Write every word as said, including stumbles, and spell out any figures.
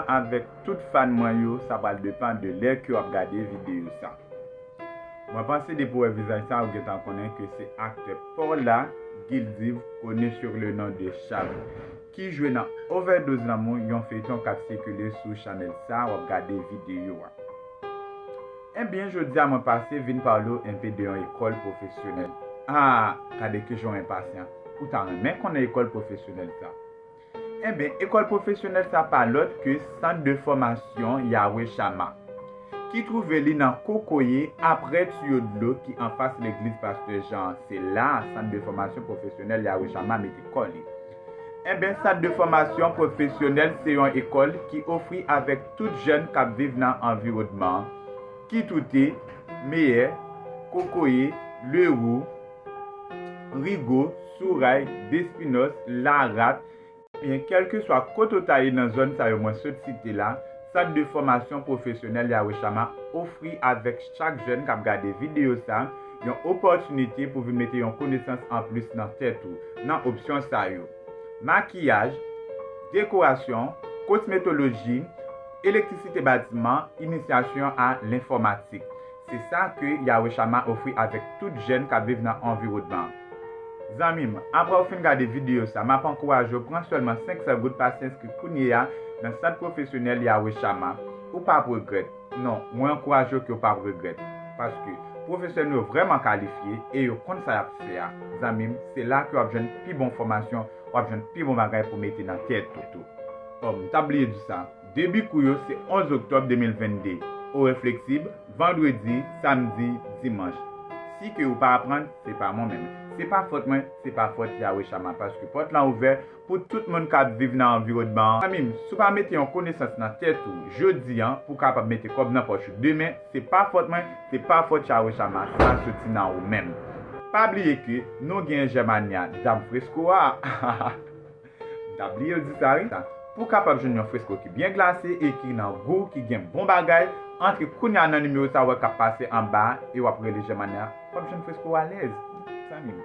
Avèk tout fan mwen yo, sa pral depann de lè ke w ap gade videyo sa. Mwen panse depi w wè vizaj sa, ou gentan konnen ke se aktè Paula Gildiv, connu sur le nom de Chab, ki jwe nan Overdose Lanmou, yon feyton k ap sikile sou chanèl sa w ap gade videyo a. Ebyen, jodi a mwen pase vin pale w enpe de yon ekòl pwofesyonèl. Ah, gade ki jan w enpasyan. Ou ta renmen konnen ekòl pwofesyonèl sa. Enben, ekòl pwofesyonèl sa pa lòt ke Sant de Fòmasyon Yahweh Shammah, ki twouve li nan Kokoye, aprè tiyo dlo ki anfas legliz Pastè Jan an. Se la Sant de Fòmasyon Pwofesyonèl Yahweh Shammah mete kò li. Enben, Sant de Fòmasyon Pwofesyonèl se yon ekòl ki ofri avèk tout jèn k ap viv nan anviwònman an, Kitoute, Meyè, Kokoye, Lerou, Rigo, Souray, Despinos, Larat, ebyen, kèlkeswa kote w ta ye nan zòn sa yo mwen sot site la, Sant de Fòmasyon Pwofesyonèl Yahweh Shammah ofri avèk chak jèn k ap gade videyo sa yon opòtinite pou vin mete yon konesans anplis nan tèt ou, nan opsyon sa yo: makiyaj, dekorasyon, kosmetoloji, elektrisite batiman, inisyasyon a lenfòmatik. Se sa ke Yahweh Shammah ofri avèk tout jèn k ap viv nan anviwònman an. Zanmi m, apre w fin gade videyo sa, m ap ankouraje w pran sèlman senk san goud, pase enskri kounye a nan Sant Pwofesyonèl Yahweh Shammah. Ou p ap regrèt. Non, mwen ankouraje w ke w p ap regrèt. Paske pwofesè nou yo vrèman kalifye e yo konn sa y ap fè a. Zanmi m, se la ke w ap jwenn pi bon fòmasyon, w ap jwenn pi bon bagay pou mete nan tèt ou. Oh, m t ap bliye di sa. Debi kou yo se onz oktòb de mil vennde. Orè fleksib, vandredi, samdi, dimanch. Si ke ou pa aprann, se pa mwen menm. Se pa fòt mwen, se pa fòt Yahweh Shammah, paske pòt lan ouvè pou tout moun k ap viv nan anviwònman an. Zanmi m, si w pa mete yon konesans nan tèt ou jodi a pou w kapab mete kòb nan pòch ou demen, se pa fòt mwen, se pa fòt Yahweh Shammah, sa soti nan ou menm. Pa bliye ke nou gen Jèmanya, dam fresko a. M t ap bliye w di sa, wi. Pou w kapab jwenn yon fresko ki byen glase e ki nan gou, ki gen bon bagay, antre kounye a nan nimewo sa w wè k ap pase anba a e w ap rele Jèmanya, w ap jwenn fresko alèz. Zanmi m,